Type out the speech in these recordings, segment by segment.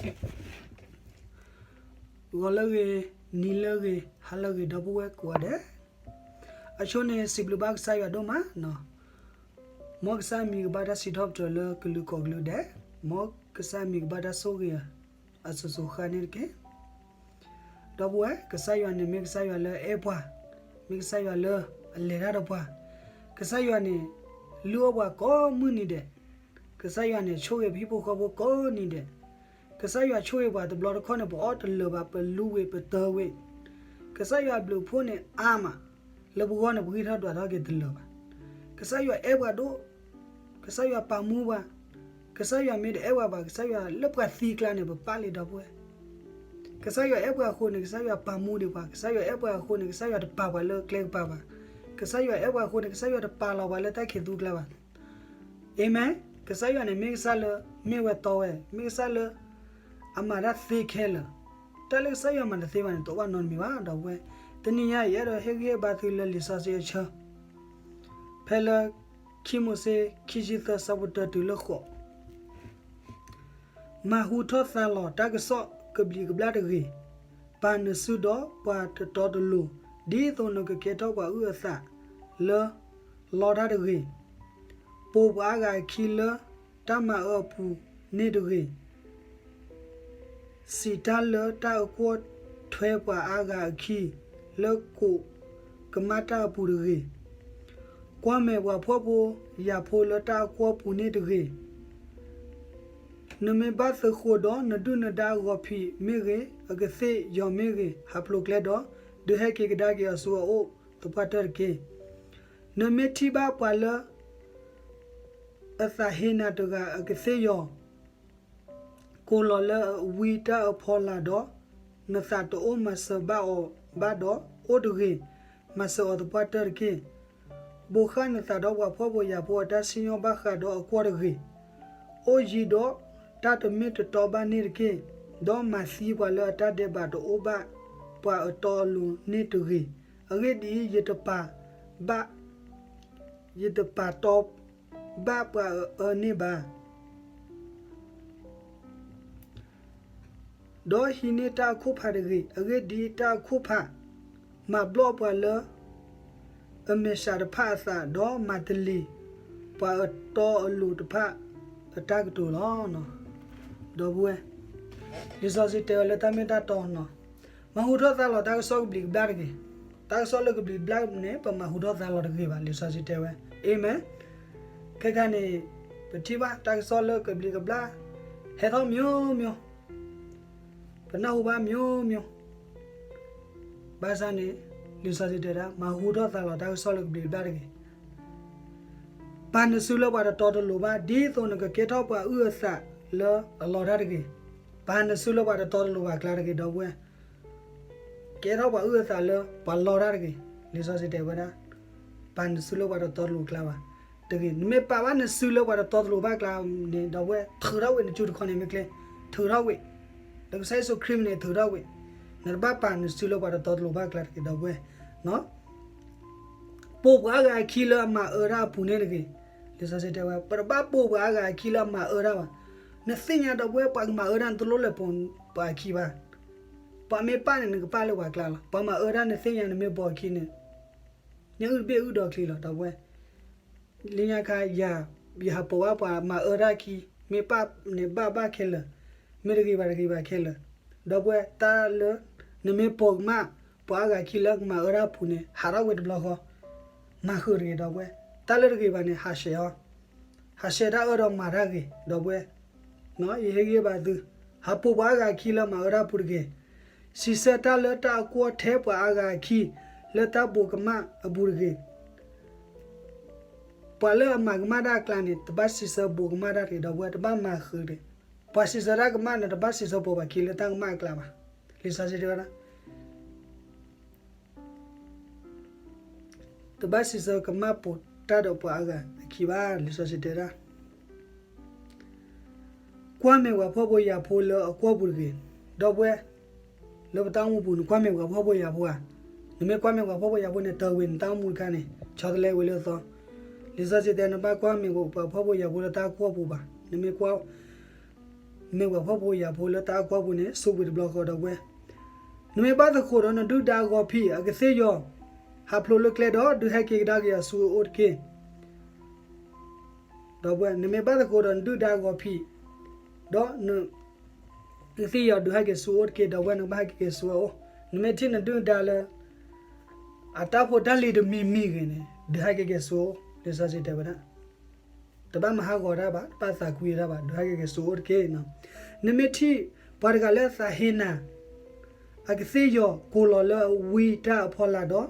ဂီၤလၢအဂ့ၤ, နံၤလၢအဂ့ၤ, ဟါလၢအဂ့ၤ ဒီပုၢ်ဝဲၢ်ကိးဂၤဒဲး, အဆိန့ၣ် စံးဘျုးဘၣ်ကစၢ်ယွၤဒိၣ်မး, မ်ကစၢ်အမံၤကဘၣ်တၢ်စံးထီၣ်ပတြၢၤလၢကလုာ်ကိးကလုာ်ဒဲး, မ်ကစၢ်အမံၤကဘၣ်တၢ်ဆိၣ်ဂ့ၤအစိၤစိၤဃၣ်န့ၣ်တက့ၢ်. ဒီပုၢ်ဝဲၢ်, ကစၢ်ယွၤန့ၣ် မ့ၢ်ကစၢ်ယွၤလၢအအဲၣ်ပှၤ, မ့ၢ်ကစၢ်ယွၤလၢအလဲၤတၢ်ဒီးပှၤ, ကစၢ်ယွၤန့ၣ် လုၢ်အီၣ်ပှၤကိးမုၢ်နံၤဒဲး, ကစၢ်ယွၤန့ၣ် ဆိၣ်ဂ့ၤပဟံၣ်ဖိဃီဖိကိးနံၤဒဲး, ကစၢ်ယွၤဆိၣ်ဂ့ၤပှၤတဘျီတခီၣ်န့ၣ် ပအီၣ်တလၢာ်ဘၣ်, ပလူဝ့ၤ ပတၢဝ့ၤ, ကစၢ်ယွၤအဘျုးအဖှိၣ်န့ၣ်အါမး, လၢပဂီၢ်န့ၣ် ပဂံၢ်ထီၣ်ဒွးထီၣ်က့ၤတလၢာ်ဘၣ်. ကစၢ်ယွၤအဲၣ်ပှၤဒိၣ်, ကစၢ်ယွၤပာ်မူပှၤ, ကစၢ်ယွၤမ့ၢ်တအဲၣ်ပှၤဘၣ်, ကစၢ်ယွၤလၢပှၤသံကျါန့ၣ် ပပာ်လံ ဒီပုၢ်ဝဲၢ်. ကစၢ်ယွၤအဲၣ်ပှၤအဃိန့ၣ် ကစၢ်ယွၤပာ်မူဒံးပှၤ, ကစၢ်ယွၤအဲၣ်ပှၤအဃိန့ၣ် ကစၢ်ယွၤတပာ်ပှၤလၢကျဲကပၤဘၣ်, ကစၢ်ယွၤအဲၣ်ပှၤအဃိန့ၣ် ကစၢ်ယွၤတပာ်လီၤပှၤလၢတၢ်ခံးသူကျါဘၣ်. အၤမ့ၣ်, ကစၢ်ယွၤန့ၣ် မ့ၢ်ကစၢ်လၢ မ့ၢ်ဝဲတီဝဲ, မ့ၢ်ကစၢ်လၢ အမၤတၢ်သ့ခဲလၢာ်, တၢ်လၢကစၢ်ယွၤမၤတသ့ဘၣ်န့ၣ် တအိၣ်ဘၣ်နီတမံၤဘၣ် ဒီပုၢ်ဝဲၢ်. တနံၤညါအံၤ ယအဲၣ်ဒိးဟ့ၣ်ဂံၢ်ဟ့ၣ်ဘါသုလၢလံာ်စီဆှံအဆၢ ဖဲလၢ ခံမိၤၡ့ ခံဆံသၢ ဆၢဖိတၢတုၤလၢဃိး မၤဟူထီၣ်သါလီၤတၢ်ကစီၣ်ကဘျံးကဘျၣ်တဂ့ၤ, ပာ်နစုဒီးပှၤတတီတလိၤ, ဒ်သိးနကကဲထီၣ်ပှၤအုၣ်အသးလၢလီတၢ်တဂ့ၤ, ပိာ်ပှၤအါဂၤအခံလၢတၢ်မၤအၢအပူၤန့ၣ်တဂ့ၤ, စံးတၢ်လၢတၢ်အကွီၢ်ထွဲပှၤအါဂၤအခံ လၢကိးကမၣ်တၢ်အပူၤတဂ့ၤ, ကွၢ်မဲာ်ပှၤဖှီၣ်ဖိယာ်ဖိလၢတၢ်အကွီၢ်ပူၤန့ၣ်တဂ့ၤ. နမ့ၢ်ဘၣ်သုးဃိာ်ဒီး နဒုၣ်နဒါအဂီၤဖံးမ့ၢ်ဂ့ၤ, အကသ့ၣ်ယီၤမ့ၢ်ဂ့ၤ, ဟးဖျိးကျဲဒီး ဒုးဟဲက့ၤကဒါက့ၤအီၤဆူအအိၣ်သပှၢ်တၢၢ်တက့ၢ်. နမ့ၢ်ထံၣ်ဘၣ်ပှၤလၢအသးဟ့နၤတဂၤအကသ့ၣ်ယီၤ ကိးလီၤလၢအဝံတၢ်အဖီလာ်ဒီး နသးတအိၣ်မၤစၢၤဘၣ်အီၤဘၣ်ဒီး အိၣ်တဂ့ၤ, မၤစၢၤအီၤသပှၢ်တၢၢ်တက့ၢ်. ဘိးဃၣ်နသးဒီးပှၤဖှီၣ်ဖိယာ်ဖိအတၢ်စံၣ်ညီၣ်ဘၣ်ဃးဒီးအကွီၢ်တဂ့ၤ. အိၣ်ယံၤဒီးတၢ်တမ့ၢ်တတီဘၣ်န့ၣ်တက့ၢ်. ဒီးမၤသံပှၤလၢအတၢ်ဒဲးဘးတအိၣ်ဘၣ် ပှၤအတီအလိၤန့ၣ်တဂ့ၤ. အဂ့ၢ်ဒ်အံၤ, ယတပာ်ဘၣ် ယတပာ်တီဘၣ်ပှၤအအၢန့ၣ်ဘၣ်. ဒီးဟံးန့ၢ်တၢ်အခိၣ်ဖးတဂ့ၤ. အဂ့ၢ်ဒ်အံၤ, တၢ်အခိၣ်ဖးမၤဘျီၣ်ပှၤလၢအမဲာ်ဆှးတဖၣ်အသး, ဒီးမၤတလံၤပှၤအတီအလိၤတဖၣ်အတၢ်ကတိၤလီၤ. ဒီပုၢ်ဝဲၢ်, လံာ်စီဆှံတဲဝဲလၢတၢ်မ့ၢ်တၢ်တီနီၤ, မၤဟူထီၣ်သါလီၤတၢ်ကစီၣ်ကဘျံးကဘျၣ်တဂ့ၤ. တၢ်ကစီၣ်လၢကဘျံးကဘျၣ်န့ၣ် ပမၤဟူထီၣ်သါလီၤတဂ့ၤဘၣ်. လံာ်စီဆှံတဲဝဲ, အၤမ့ၣ်. ခဲခါန့ၣ် ပထံၣ်ဘၣ်တၢ်ကစီၣ်လၢကဘျံးကဘျၣ် ဟဲထီၣ် မျိုးမျိုး, ပနၢ်ဟူဘၣ် မျိုးမျိုး. ဘၣ်ဆၣ်န့ၣ် လံာ်စီဆှံတဲဒၣ် မၤဟူထီၣ်သါလီၤတၢ်ကစီၣ်လၢကဘျံးကဘျၣ်တဂ့ၤ. ပာ်နစုလၢပှၤတတီတလိၤဘၣ်, ဒ်သိးနကကဲထီၣ်ပှၤအုၣ်အသးလၢအလီတၢ်တဂ့ၤ. ပာ်နစုလၢပှၤတတီတလိၤဘၣ်အကျါတဂ့ၤ ဒီပုၢ်ဝဲၢ်. ကဲထီၣ်ပှၤအုၣ်အသးလၢပှၤလီတၢ်တဂ့ၤ. လံာ်စီဆှံတဲဝဲဒၣ် ပာ်နစုလၢပှၤတတီတလိၤအကျါဘၣ်တဂ့ၤ. နမ့ၢ်ပာ်ဘၣ်နစုလၢပှၤတတီတလိၤဘၣ်အကျါန့ၣ် ဒီပုၢ်ဝဲၢ် ထုးထီၣ်ဝံၤနစုတခီန့ၣ်မ့ၢ်ကျဲ, ထုးထီၣ်ဝံၤ, ဒီးကစၢ်ယ့ၣ်ၡူးခရံာ်မ့ၢ်န့ၣ် ထုးထီၣ်ဝံၤ, နတဘၣ်ပာ်နစုလၢပှၤတတီတလိၤဘၣ်အကျါတဂ့ၤ ဒီပုၢ်ဝဲၢ်. ပိာ်ပှၤအါဂၤအခံလၢအမၤအၢတၢ်အပူၤန့ၣ်တဂ့ၤ. လံာ်စီဆှံတဲဝဲ ပတဘၣ်ပိာ်ပှၤအါဂၤအခံလၢအမၤအၢတၢ်ဘၣ်. နသ့ၣ်ညါ ဒီပုၢ်ဝဲၢ် ပှၤကမၤအၢတၢ်န့ၣ် တလိၣ်လဲၤပိာ်ပှၤအခံဘၣ်. ပှၤမ့ၢ်ပာ်န့ၣ် နကပာ်လၢပှၤကျါလီၤ. ပှၤမၤအၢတၢ် နသ့ၣ်ညါ နမ့ၢ်ပိာ်အခံန့ၣ် ညၣ်အုၣ်တဘ့ၣ်အုၣ်ဒီးချံလီၤ ဒီပုၢ်ဝဲၢ်. လၢညါခါ ယၤဟးပိာ်ဘၣ်ပှၤမၤအၢတၢ်အခံ, မ့ၢ်ပာ်န့ၣ်ဘၣ်ဘၣ်ခဲလၢာ်, မ့ၢ်တဂ့ၤဘၣ်တဂ့ၤဘၣ်ခဲလၢာ်. ဒီပုၢ်ဝဲၢ် တၢ်လၢ နမ့ၢ်ပိာ်ကမၣ် ပှၤအါဂၤခံလၢကမၤအၢတၢ်အပူၤန့ၣ် ဟးထီၣ်ဝဲတဘျီဃီ, မၤဃုာ်တဂ့ၤ ဒီပုၢ်ဝဲၢ်. တၢ်လၢတဂ့ၤဘၣ်န့ၣ် ဟးဆှဲးအီၤ, ဟးဆှဲးတၢ်အၢဒီးမၤတၢ်ဂ့ၤ ဒီပုၢ်ဝဲၢ်. ယဟ့ၣ်ဂံၢ်ဘါသု, ဟးပိာ်ပှၤအါဂၤအခံလၢမၤအၢတၢ်အပူၤတဂ့ၤ. စံးဆၢတၢ်လၢတၢ်အကွီၢ်ထဲပှၤအါဂၤအခံ လၢတၢ်ဘိးကမၣ်အပူၤတဂ့ၤ. ပှၤလၢအမၤကမၣ်တၢ်အကျါန့ၣ် တဘၣ်စံးဆၢဘိးကမၣ်တၢ်တဂ့ၤ ဒီပုၢ်ဝဲၢ်, တဘၣ်မၤဃုာ်တဂ့ၤ. ပှၤစံးဆၢတၢ်ကမၣ်န့ၣ် တဘၣ်စံးဆၢပိာ်ပှၤခံလၢတၢ်ကမၣ်အကျါဘၣ်. လံာ်စီဆှံတဲဝဲဒၣ် တဘၣ်စံးဆၢကမၣ်ပိာ်တၢ်ဒီးပှၤအါဂၤအခံဘၣ်. လံာ်စီဆှံတဲဒၣ် ကွၢ်မဲာ်ပှၤဖှီၣ်ဖိယာ်ဖိလၢအကွီၢ်ပူၤတဂ့ၤ. ဒီပုၢ်ဝဲၢ်, လၢပတၢ်အိၣ်မူပူၤ နကွၢ်မဲာ်ပှၤဖှီၣ်ဖိယာ်ဖိဧါ. နမ့ၢ်ကွၢ်မဲာ်ပှၤဖှီၣ်ဖိယာ်ဖိန့ၣ် တၢ်ဝံၤနတၢ်အိၣ်မူတခါန့ၣ် ဆီတလဲဝံၤလၢအသီ. လံာ်စီဆှံတဲ နဘၣ်ကွၢ်မဲာ်ပှၤဖှီၣ်ဖိယာ်ဖိလၢတၢ်ကွီၢ်ပူၤဘၣ်. နမ့ၢ်ကွၢ် မ့ၢ်ပှၤဖှီၣ်ဖိယာ်ဖိလၢတၢ်အကွၢ်ပူၤန့ၣ် ဆိၣ်ဂ့ၤတဘျီဃီ ဒီပုၢ်ဝဲၢ်, နမ့ၢ်ဘၣ်သကိးဒီးနဒုၣ်ဒါအဂီၤဖံး အကသ့ၣ်ယီၤ ဟးဖျိးလၢကျဲဒီး ဒုးဟဲက့ၤကဒါက့ၤအစိအအိၣ်တက့ၢ်. ဒီပုၢ်ဝဲၢ် နမ့ၢ်ဘၣ်သကိးဒီးနဒုၣ်ဒါအဂီၤဖံး ဒီး ကသ့ၣ်ယီၤဒုးဟဲက့ၤစိအအိၣ်တက့ၢ်. ဒီပုၢ်ဝဲၢ် နကဘၣ်ဟဲက့ၤက့ၤစိအအိၣ်, နမ့ၢ်ထံၣ်နဒုၣ်ဒါလၢ အတၢ်ဖိတၢ်လံၤတမံၤမံၤဂ့ၤန့ၣ် ဒုးဟဲက့ၤက့ၤစိအအိၣ် လံာ်စီဆှံတဲဝဲဒၣ်. တဘၣ်မၤဟးဂီၤတၢ်ဘၣ်, တဘၣ်သးကွံတၢ်ဘၣ်, ဒုးဟဲက့ၤက့ၤစိအအိၣ်တက့ၢ်. နမ့ၢ်ထံၣ်ပှၤတဂၤလၢအသးဟ့နၤ အကသ့ၣ်ယီၤကိၤလီၤလၢအဝံတၢ်အဖီလာ်ဒီး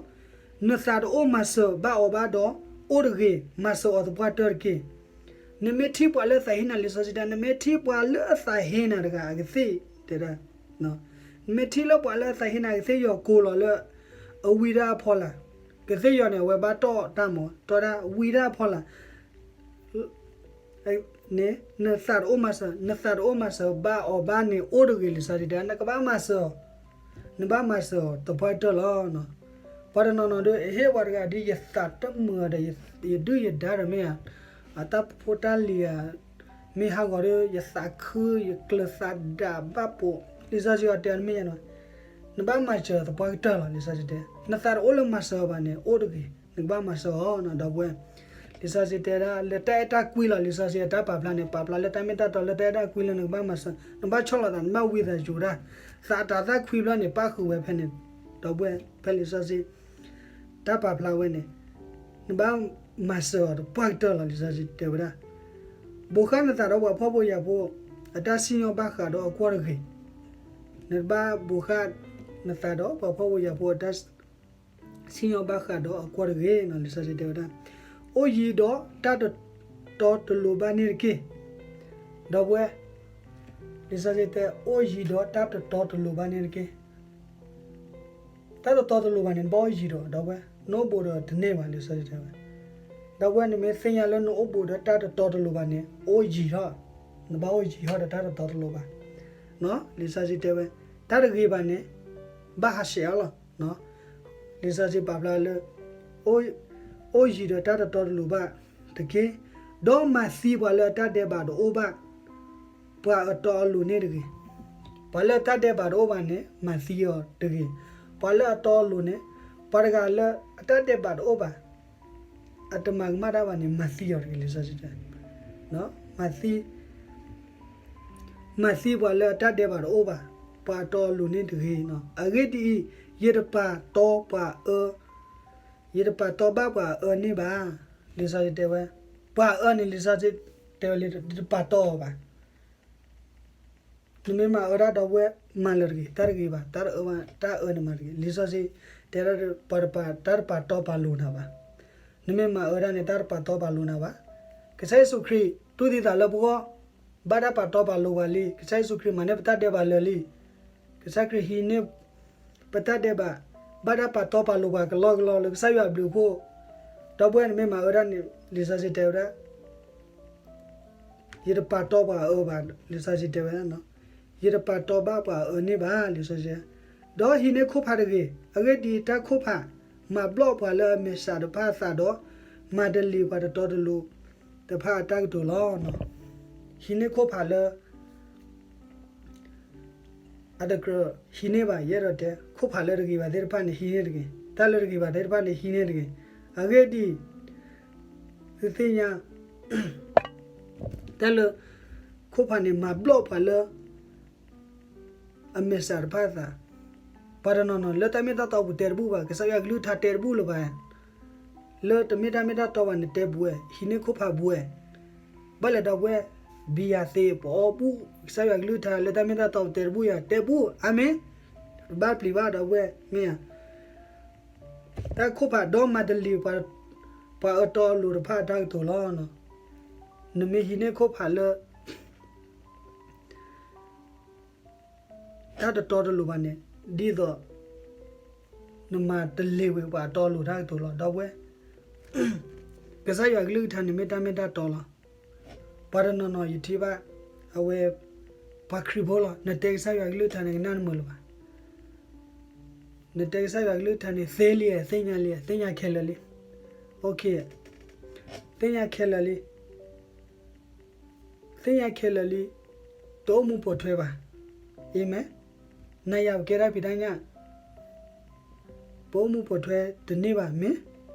နသးတအိၣ်မၤစၢၤဘၣ်အီၤဘၣ်ဒီး အိၣ်တဂ့ၤ, မၤစၢၤအီၤသပှၢ်တၢၢ်တက့ၢ်. နမ့ၢ်ထံၣ်ပှၤလၢအသးဟ့နၤ လံာ်စီဆှံတဲ နမ့ၢ်ထံၣ်ပှၤလၢအသးဟ့နၤတဂၤအကသ့ၣ်တဲဒၣ်, နမ့ၢ်ထံၣ်လၢပှၤလၢအသးဟ့နၤကသ့ၣ်ယီၤကိၤလီၤလၢ အဝံတၢ်အဖီလာ်, ကသ့ၣ်ယီၤန့ၣ် အဝဲဘၣ်တီၢ်တၢ်မး, တီၢ်တၢ်ဝံတၢ်အဖီလာ် န့ၣ် နသးတအိၣ်မၤစၢၤ, နသးတအိၣ်မၤစၢၤဘၣ်အီၤဘၣ်န့ၣ် အိၣ်တဂ့ၤ လံာ်စီဆှံတဲ နကဘၣ်မၤစၢၤအီၤ, နဘၣ်မၤစၢၤအီၤသပှၢ်တၢၢ်လီၤ. ပှၤတနီၤနီၤဒီး အဟ့ၣ်ပှၤတဂၤဒ်ယသးတမုာ်ဒီး ယဒုၣ်ယဒါဒီးမ့ၢ်ဧါ, အတၢ်ဖိတၢ်လံၤဧါ, မ့ၢ်ဟးဂီၤဒီး ယသးခု ယကျၢၤသးဒးဘၣ်ပိာ်, လံာ်စီဆှံအီၤတဲအီၤတမ့ၢ်ယါနီၤ, နဘၣ်မၤစၢၤသပှၢ်ကတၢၢ်လီၤ လံာ်စီဆှံတဲ, နသးတအိၣ်လၢမၤစၢၤအီၤဘၣ်န့ၣ် အိၣ်တဂ့ၤ, နကဘၣ်မၤစၢၤအီၤ ဒီပုၢ်ဝဲၢ်, လံာ်စီဆှံတဲဒၣ် လၢတၢ်အဲၣ်တၢ်ကွံလီၤ လံာ်စီဆှံအတၢ်ပာ်ဖျါန့ၣ် ပာ်ဖျါလၢတၢ်မ့ၢ်တၢ်တီလၢတၢ်အဲၣ်တၢ်ကွံလၢနကဘၣ်မၤစၢၤ, နဘၣ်ဆီၣ်လီၤသး နဘၣ်ဝံသးစူၤတၢ်, သးတၢ်သၣ်ခွံဘျီန့ၣ် ပၣ်ဃုာ်ဝဲဖဲန့ၣ်, ဒီပုၢ်ဝဲၢ် ဖဲလံာ်စီဆှံ တၢ်ပာ်ဖျါဝဲန့ၣ် နဘၣ်မၤစၢၤအီၤသပှၢ်ကတၢၢ်လီၤ လံာ်စီဆှံတဲဝဲဒၣ်, ဘိးဃၣ်နသးဒီးပှၤဖှီၣ်ဖိယာ်ဖိ အတၢ်စံၣ်ညီၣ်ဘၣ်ဃးဒီးအကွီၢ်တဂ့ၤ, နဘၣ်ဘိးဃၣ်နသးဒီးပှၤဖှီၣ်ဖိယာ်ဖိအတၢ် စံၣ်ညီၣ်ဘၣ်ဃးဒီးအကွီၢ်တဂ့ၤ, လံာ်စီဆှံတဲဝဲဒၣ်, အိၣ်ယံၤဒီးတၢ်တတီတလိၤဘၣ်န့ၣ်တက့ၢ်, ဒီပုၢ်ဝဲၢ်, လံာ်စီဆှံတဲ အိၣ်ယံၤဒီးတၢ်တတီတလိၤဘၣ်န့ၣ်တက့ၢ်, တၢ်တတီတလိၤဘၣ်န့ၣ် နဘၣ်အိၣ်ယံၤဒီး ဒီပုၢ်ဝဲၢ်, နအိၣ်ဘူးဒီးတန့ၢ်ဘၣ် လံာ်စီဆှံတဲဝဲ, ဒီပုၢ်ဝဲၢ် နမ့ၢ်သ့ၣ်ညါလၢနအိၣ်ဘူးဒီးတၢ်တတီတလိၤဘၣ်န့ၣ် အိၣ်ယံၤထီၣ်, နဘၣ်အိၣ်ယံၤထီၣ်ဒီးတၢ်တတီတလိၤဘၣ်, လံာ်စီဆှံတဲဝဲ, တၢ်တဂ့ၤဘၣ်န့ၣ် ဘၣ်ဟးဆှဲးအီၤလီၤ, လံာ်စီဆှံပာ်ဖျါလၢ အိၣ်ယံၤဒီးတၢ်တတီတလိၤဘၣ်တက့ၢ်, ဒီးမၤသံပှၤလၢအတၢ်ဒဲးဘးတအိၣ်ဘၣ်, ပှၤအတီအလိၤန့ၣ်တဂ့ၤ, ပှၤလၢအတၢ်ဒဲးဘးတအိၣ်ဘၣ်န့ၣ် မၤသံအီၤတဂ့ၤ, ပှၤလၢအတီအလိၤန့ၣ် ပှၤတဂၤလၢအတၢ်ဒဲးဘးတအိၣ်ဘၣ် အတမၤကမၣ်တၢ်ဘၣ်န့ၣ် မၤသံအီၤတဂ့ၤ လံာ်စီဆှံတဲ, မၤသံ မၤသံပှၤလၢအတၢ်ဒဲးဘးတအိၣ်ဘၣ်, ပှၤအတီအလိၤန့ၣ်တဂ့ၤ, အဂ့ၢ်ဒ်အံၤ, ယတပာ်တီပှၤအၢ, ယတပာ်တီဘၣ်ပှၤအၢန့ၣ်ဘၣ်, လံာ်စီဆှံတဲဝဲ, ပှၤအၢန့ၣ် လံာ်စီဆှံတဲဝဲလၢ ယတပာ်တီအီၤဘၣ် နမ့ၢ်မၤအၢတၢ်ဒီပုၢ်ဝဲၢ် မၤလၢၤတဂ့ၤ, တၢ်တဂ့ၤဘၣ်, တၢ်တအၢဘၣ်, တၢ်အၢန့ၣ်မၤတဂ့ၤ, လံာ်စီဆှံတဲဒၣ် ပှၤတပာ်, တၢ်တပာ်တီပာ်လိၤနၤဘၣ်, နမ့ၢ်မၤအၢတၢ်န့ၣ် တၢ်တပာ်တီပာ်လိၤနၤဘၣ်, ကစၢ်ယ့ၣ်ၡူးခရံာ်တူၢ်သံသးလၢပဂီၢ်, ဘၣ်တၢ်ပာ်တီပာ်လိၤပှၤလံ, ကစၢ်ယ့ၣ်ၡူးခရံာ်မၤန့ၢ်ပတၢ်ဒဲးဘးလၢာ်လံ, ကစၢ်ခရံာ်ဟံးန့ၢ် ပတၢ်ဒဲးဘး, ဘၣ်တၢ်ပာ်တီပာ်လိၤပှၤကလီကလီလၢကစၢ်ယွၤအဘျုးအဖှိၣ်, ဒီပုၢ်ဝဲၢ် နမ့ၢ်မၤအၢတၢ်န့ၣ် လံာ်စီဆှံတဲဝဲဒၣ် ယတပာ်တီပှၤအၢဘၣ်, လံာ်စီဆှံတဲဝဲ, ယတပာ်တီဘၣ်ပှၤအၢန့ၣ်ဘၣ်, လံာ်စီဆှံ, ဒီးဟံးန့ၢ်ခိၣ်ဖးတဂ့ၤ, အဂ့ၢ်ဒ်အံၤ, တၢ်ခိၣ်ဖးမၤဘျီၣ်ပှၤလၢအမဲာ်ဆှးတဖၣ်အသးဒီး မၤတလ့ၤပှၤတတီတလိၤတဖၣ်အတၢ်ကတိၤလီၤ. ဟံးန့ၢ်ခိၣ်ဖးလၢ အတကြၢးဟံးန့ၢ်ဘၣ်, ယအဲၣ်ဒိးတဲ ခိၣ်ဖးလၢတဂ့ၤဘၣ်သ့ၣ်တဖၣ်န့ၣ် ဟံးန့ၢ်တဂ့ၤ, တၢ်လၢတဂ့ၤဘၣ်သ့ၣ်တဖၣ်န့ၣ် ဟံးန့ၢ်တဂ့ၤ, အဂ့ၢ်ဒ်အံၤ, သုသ့ၣ်ညါ တၢ်လၢ ခိၣ်ဖးန့ၣ် မၤဘျီၣ်ပှၤလၢ အမဲာ်ဆှးတဖၣ်အသး, ပှၤတနီၤနီၤ လၢတၢ်မ့ၢ်တၢ်တီပူၤတဲတဘူၣ်ဘၣ်, ကစၢ်ယွၤကလုၢ်ကထါတဲတဘူၣ်လၢၤဘၣ်, လၢတမ့ၢ်တၢ်မ့ၢ်တၢ်တီဘၣ်န့ၣ် တဲဘူးဝဲ, ဟံးန့ၢ်ခိၣ်ဖးဘူးဝဲ, ဘၣ်လဲၣ်ဒီပုၢ်ဝဲၢ်, ဘံယၤသ့ ပအီၣ်ဘူၣ် ကစၢ်ယွၤကလုၢ်ကထါ လၢတၢ်မ့ၢ်တၢ်တီပူၤတဲတဘူၣ်ယၤ တဲဘူး, အၤမ့ၣ်, တဘၣ်ပျံၤဘၣ်ဒီပုၢ်ဝဲၢ် မ့ၢ်ဧါ, တၢ်ခိၣ်ဖးဒီးမၤတလ့ၤ ပှၤအတီအလိၤတဖၣ်အတၢ်ကတိၤလီၤ. နမ့ၢ်ဟံးန့ၢ်ခိၣ်ဖးလၢ တၢ်တတီတလိၤဘၣ်န့ၣ်, ဒ်သိး နမၤတလ့ၤဝဲပှၤအတီအလိၤတၢ်ကတိၤလီၤ ဒီပုၢ်ဝဲၢ်, ကစၢ်ယွၤကလုၢ်ကထါန့ၣ်မ့ၢ်တၢ်မ့ၢ်တၢ်တီလီၤ. ပှၤတနီၤနီၤယထံၣ်ဘၣ်, အဝဲ ပှၤခရံာ်ဖိလီၤ, နတဲကစၢ်ယွၤကလုၢ်ကထါန့ၣ် ကနၣ်နမုာ်လၢၤဘၣ်. နတဲကစၢ်ယွၤကလုၢ်ကထါန့ၣ် သ့လံ, သ့ၣ်ညါလံ, သ့ၣ်ညါခဲလၢာ်လံ, သ့ၣ်ညါခဲလၢာ်လံ, သ့ၣ်ညါခဲလၢာ်လံ, တအိၣ်မူပိာ်ထွဲဘၣ်. အၤမ့ၣ်. နၤယၤပကဲတၢ်ဖံးတၢ်ညၣ် ပအိၣ်မူပိာ်ထွဲတန့ၢ်ဘၣ် မ့ၢ်.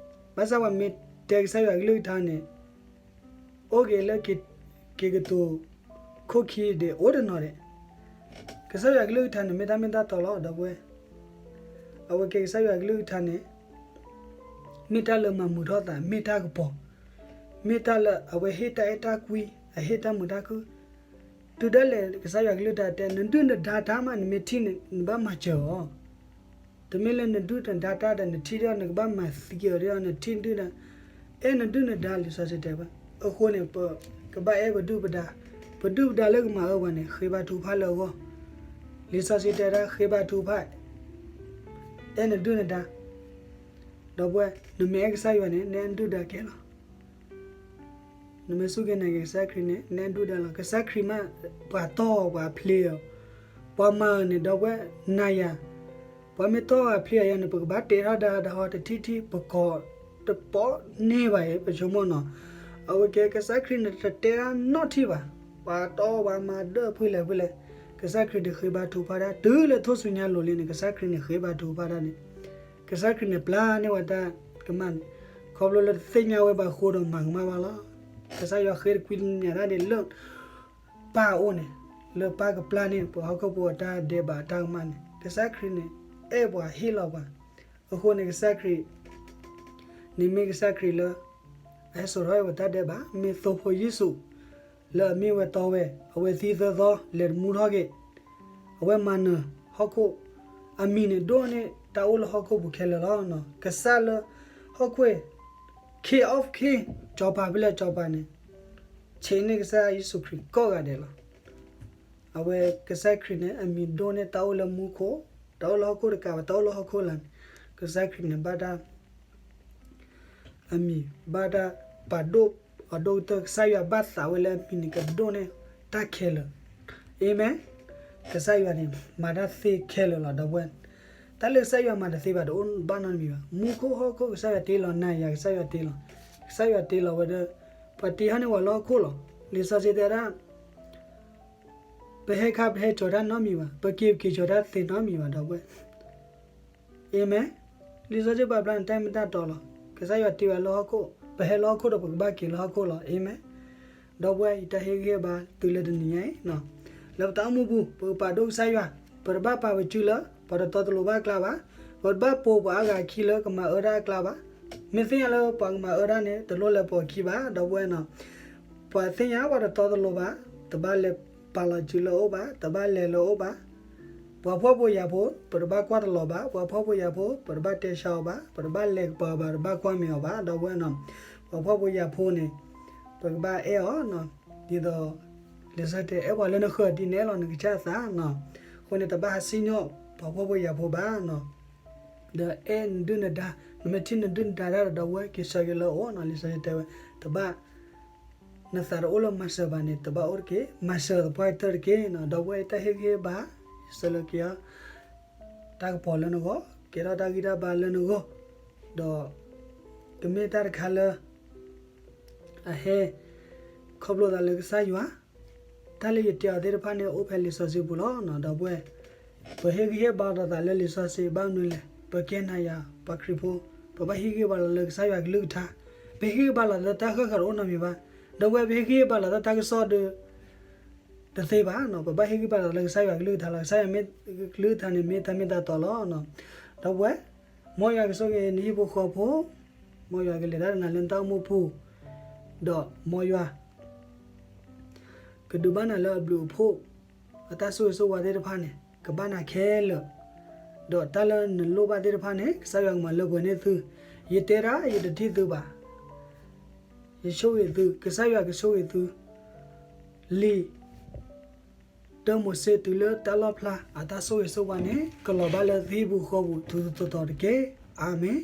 ဘၣ်ဆၣ်ပှၤမ့ၢ်တဲကစၢ်ယွၤကလုၢ်ကထါန့ၣ် အိၣ်က့ၤလၢက့ၤကတိၤခိၣ်ခံဒံးအိၣ်တနီၤဒံး. ကစၢ်ယွၤကလုၢ်ကထါန့ၣ် မ့ၢ်တၢ်မ့ၢ်တၢ်တီလီၤ ဒီပုၢ်ဝဲၢ်. အဝဲကဲကစၢ်ယွၤကလုၢ်ကထါန့ၣ် မ့ၢ်တၢ်လၢမၤမုာ်ထီၣ်သး မ့ၢ်တၢ်ကပီၤ, မ့ၢ်တၢ်လၢအဝဲဟ့ၣ်တၢ်အဲၣ်တၢ်ကွံ အဟ့ၣ်တၢ်မုာ်တၢ်ခုၣ်. တုၤဒၣ်လဲာ်ကစၢ်ယွၤကလုၢ်ကထါတဲ နဒုၣ်နဒါတၢ်မး နမ့ၢ်ထံၣ်န့ၣ် နဘၣ်မၤစၢၤအီၤ. တမ့ၢ်လၢနဒုၣ်နဒါတၢ်ဒီး နထံၣ်ဒီး နကဘၣ်မၤသံက့ၤအီၤဒီး နထံၣ်ဒုၣ်ဒါ အဲၣ်နဒုၣ်နဒါ လံာ်စီဆှံတဲဝဲ. အဃိန့ၣ် ပကဘၣ်အဲၣ်ပဒုၣ်ပဒါ, ပဒုၣ်ပဒါလၢကမၤအၢပှၤန့ၣ် ဃ့ဘါထုကဖၣ်လၢအဂီၢ်. လံာ်စီဆှံတဲဒၣ် ဃ့ဘါထုကဖၣ် အဲၣ်နဒုၣ်နဒါ. ဒီပုၢ်ဝဲၢ် နမ့ၢ်အဲၣ်ကစၢ်ယွၤန့ၣ် နအဲၣ်နဒုၣ်ဒါကဲလီၤ. နမ့ၢ်စူၢ်က့ၤနာ်က့ၤကစၢ်ခရံာ်န့ၣ် နအဲၣ်နဒုၣ်ဒါလီၤ. ကစၢ်ခရံာ်မး ပှၤတီၢ်အီၤ ပှၤဖျ့အီၤ ပှၤမၤအီၤန့ၣ် ဒီပုၢ်ဝဲၢ် နၤယၤ ပှၤမ့ၢ်တီၢ်အီၤဖျ့အီၤယၤန့ၣ် ပကဘၣ်တဲထီၣ်ဒါဒီးဟီတထံၣ်ထံၣ် ပကိးတပီၣ်န့ၢ်ဘၣ်အံၤ ပဆိကမိၣ်နီၤ. အဝဲကဲကစၢ်ခရံာ်န့ၣ် တတဲဒၣ်နီတထံၣ်ဘၣ်. ပှၤတီၢ်ပှၤမၤဒၢဖုလဲၣ်ဖုလဲၣ် ကစၢ်ခရံာ်န့ၣ်ဃ့ဘါထုကဖၣ်ဒၣ် တုၤလၢထူၣ်စုညါအလိၤလံန့ၣ် ကစၢ်ခရံာ်န့ၣ်ဃ့ဘါထုကဖၣ်ဒၣ်န့ၣ် ကစၢ်ခရံာ်န့ၣ်ပျၢ်န့ၢ်ဝဲတၢ်ကမၣ်န့ၣ် ခီဖျိလၢတသ့ၣ်ညါဝဲဘၣ်အဃိဒီးမၤကမၣ်ဘၣ်လီၤ. ကစၢ်ယွၤဃ့တကွံတညၣ်တၢ်ဒ်လၢ ပၢ်အအိၣ်န့ၣ် လၢပၢ်ကပျၢ်န့ၢ်ပှၤဟီၣ်ခိၣ်ဖိအတၢ်ဒဲးဘးအတၢ်ကမၣ်န့ၣ် ကစၢ်ခရံာ်န့ၣ် အဲၣ်ပှၤဟ့ၣ်လီၤပှၤ. အဃိန့ၣ် ကစၢ်ခရံာ်န့ၣ်မ့ၢ်ကစၢ်ခရံာ်လၢ အဟဲစိာ်ထီၣ်ဝဲတၢ်ဒဲးဘး မ့ၢ်သိဖိယ့ၣ်ၡူး လၢအမ့ၢ်ဝဲတီဝဲ အဝဲသံသၢသီ လဲၤတမူထီၣ်က့ၤ အဝဲမၤနၢၤဟီၣ်ခိၣ် အမံၤန့ၣ်ဒိၣ်န့ၢ်တၢ်အိၣ်လၢဟီၣ်ခိၣ်ပူၤခဲလၢာ်လီၤ. ကစၢ်လၢဟီၣ်ခိၣ် King of King စီၤပၤဖဲလဲၣ်စီၤပၤန့ၣ် ဆံးန့ၢ်ကစၢ်ယ့ၣ်ၡူးခရံာ်ကိးဂၤဒဲးလီၤ. အဝဲကစၢ်ခရံာ်န့ၣ် အမံၤဒိၣ်န့ၢ်တၢ်အိၣ်လၢမူခိၣ်, တၢ်အိၣ်လၢဟီၣ်ခိၣ်တကးဘၣ် တၢ်အိၣ်လၢဟီၣ်ခိၣ်လာ်န့ၣ်, ကစၢ်ခရံာ်န့ၣ်ဘၣ်တၢ် အမံၤဘၣ်တၢ်ပာ်ဒိၣ်အဒိၣ်ကတၢၢ်, ကစၢ်ယွၤဘၣ်သးဝဲလၢအမံၤန့ၣ် ကဒိၣ်န့ၢ်တၢ်ခဲလၢာ်. အၤမ့ၣ်. ကစၢ်ယွၤန့ၣ် မၤတၢ်သ့ခဲလၢာ်လီၤ ဒီပုၢ်ဝဲၢ်. တၢ်လၢကစၢ်ယွၤမၤတသ့ဘၣ် တအိၣ်ဘၣ်နီတမံၤဘၣ်. မူခိၣ်ဟီၣ်ခိၣ် ကစၢ်ယွၤတ့လီၤ, နၤယၤ ကစၢ်ယွၤတ့လီၤ. ကစၢ်ယွၤတ့လီၤဝဲဒီး ပှၤတ့ဟီန့ၢ်ဝဲလၢဟီၣ်ခိၣ်လီၤ. လံာ်စီဆှံတဲဒၣ် ပဟဲခါ ပဟဲကၠီၤတၢ်နီတမံၤဘၣ်, ပက့ၤ ပက့ၤကၠီၤတၢ်သ့နီတမံၤဘၣ် ဒီပုၢ်ဝဲၢ်. အၤမ့ၣ်. လံာ်စီဆှံပာ်ဖျါန့ၣ် တၢ်မ့ၢ်တၢ်တီလီၤ. ကစၢ်ယွၤတ့ဝဲလၢဟီၣ်ခိၣ်, ပဟဲလၢဟီၣ်ခိၣ်ဒီး ပကဘၣ်က့ၤလၢဟီၣ်ခိၣ်လီၤ. အၤမ့ၣ်. ဒီပုၢ်ဝဲၢ် ယတၢ်ဟ့ၣ်ဂံၢ်ဟ့ၣ်ဘါသုလၢတနံၤညါအံၤ, လၢပတၢ်အိၣ်မူပူၤ ပကပာ်ဒိၣ်ကစၢ်ယွၤ, ပတဘၣ်ပာ်ပစုလၢ ပှၤတတီတလိၤဘၣ်အကျါဘၣ်, ပတဘၣ်ပိာ်ပှၤအါဂၤအခံလၢကမၤအၢတၢ်အကျါဘၣ်. မ့ၢ်သ့ၣ်ညါလၢပှၤကမၤအၢတၢ်န့ၣ် တလိၣ်လဲၤပိာ်အခံဘၣ် ဒီပုၢ်ဝဲၢ်နီၤ. ပှၤသ့ၣ်ညါပှၤတတီတလိၤဘၣ်, တဘၣ်လဲၤပာ်လီၤစုလၢအအိၣ်ဘၣ်, တဘၣ်လဲၤလၢအအိၣ်ဘၣ်. ပှၤဖှီၣ်ဖိယာ်ဖိ ပတဘၣ်ကွၢ်တလီၤဘၣ်, ပှၤဖှီၣ်ဖိယာ်ဖိ ပတဘၣ်တဲဆါအီၤဘၣ်, ပတဘၣ်လဲၤကပၤအီၤဘၣ်, တဘၣ်ကွၢ်မဲာ်အီၤဘၣ် ဒီပုၢ်ဝဲၢ်နီၤ. ပှၤဖှီၣ်ဖိယာ်ဖိန့ၣ် ပကဘၣ်အဲၣ်အီၤ, ဒ်သိး လံာ်စီဆှံတဲ အဲၣ်ပှၤလၢနဃၢၤဒ်နအဲၣ်လီၤနကစၢ်သးနီၤ. အဃိန့ၣ် တဘၣ်ဟးစံၣ်ညီၣ်ပှၤဖှီၣ်ဖိယာ်ဖိဘၣ်နီၤ. ဒီးအဲၣ်နဒုၣ်နဒါ, နမ့ၢ်ထံၣ်နဒုၣ်နဒါတၢ်ဒီး ဒီပုၢ်ဝဲၢ် က့ၤဆှၢက့ၤလၢအအိၣ်နီၤ. လံာ်စီဆှံတဲဝဲ တဘၣ် နသးတအိၣ်လၢမၤစၢၤဘၣ်န့ၣ် တဘၣ်အိၣ်တက့ၢ်, မၤစၢၤသပှၢ်ကတၢၢ်တက့ၢ်နီၤ. ဒီပုၢ်ဝဲၢ် တၢ်ဟ့ၣ်ဂံၢ်ဟ့ၣ်ဘါ ယဆၢလၢက့ၤအီၤ တၢ်ကပီၤလၢနဂီၢ်, ကဲထီၣ်တၢ်ဂံၢ်တၢ်ဘါလၢနဂီၢ်, ဒီးကမ့ၢ်တၢ်တခါလၢ အဟဲခီဖျိသးလၢကစၢ်ယွၤ, တၢ်လၢယတဲအီၤသ့ၣ်တဖၣ်န့ၣ် အိၣ်ဖဲလံာ်စီဆှံပူၤလီၤ. ဒီပုၢ်ဝဲၢ် ပဟ့ၣ်ဂံၢ်ဟ့ၣ်ဘါလိာ်သးလၢလံာ်စီဆှံ ဘၣ်မနုၤလဲၣ်, ပကဲနၤယၤ ပှၤခရံာ်ဖိ, ပဘၣ်ဟ့ၣ်ဂံၢ်ဟ့ၣ်ဘါလီၤလၢကစၢ်ယွၤကလုၢ်ကထါ, ပဟ့ၣ်ဂံၢ်ဟ့ၣ်ဘါလီၤလၢတၢ်ဃၣ်ဃၢၤတအိၣ်နီတမံၤဘၣ်. ဒီပုၢ်ဝဲၢ် ပဟ့ၣ်ဂံၢ်ဟ့ၣ်ဘါလီၤလၢတၢ်ကစီၣ်ဒီး တသ့ဘၣ်နီၤ. ပဘၣ်ဟ့ၣ်ဂံၢ်ဟ့ၣ်ဘါလီၤလၢကစၢ်ယွၤကလုၢ်ကထါလီၤ. ကစၢ်ယွၤမ့ၢ်ကလုၢ်ကထါန့ၣ် မ့ၢ်တၢ်မ့ၢ်တၢ်တီလီၤ. ဒီပုၢ်ဝဲၢ် မ်ယွၤကဆိၣ်ဂ့ၤနဟံၣ်ဖိဃီဖိ, မ်ယွၤကလဲၤတၢ်ဒီးနၤလၢနတၢ်အိၣ်မူပူၤ, ဒီးမ်ယွၤ ကဒုးဘၣ်နၤလၢအဘျုးအဖှိၣ်, အတၢ်ဆိၣ်ဂ့ၤဆိၣ်ဝါသ့ၣ်တဖၣ်န့ၣ် ကဘၣ်နၤခဲလၢာ်, ဒီးတၢ်လၢနလိၣ်ဘၣ်သ့ၣ်တဖၣ်န့ၣ် ကစၢ်ယွၤကမၤလၢပှဲၤန့ၢ်သု. ယတဲဒၣ် ယတထံၣ်သုဘၣ်, ယဆိၣ်ဂ့ၤသု, ကစၢ်ယွၤကဆိၣ်ဂ့ၤသု, လံာ် တၢမိၤၡ့တုၤလၢတၢ်လီၣ်ဖျါ အတၢ်ဆိၣ်ဂ့ၤဆိၣ်ဝါန့ၣ် ကလီၤဘၣ်လၢသုဟံၣ်ပူၤဃီပူၤ ထူးထူးတီၤတီၤတက့ၢ်. အၤမ့ၣ်.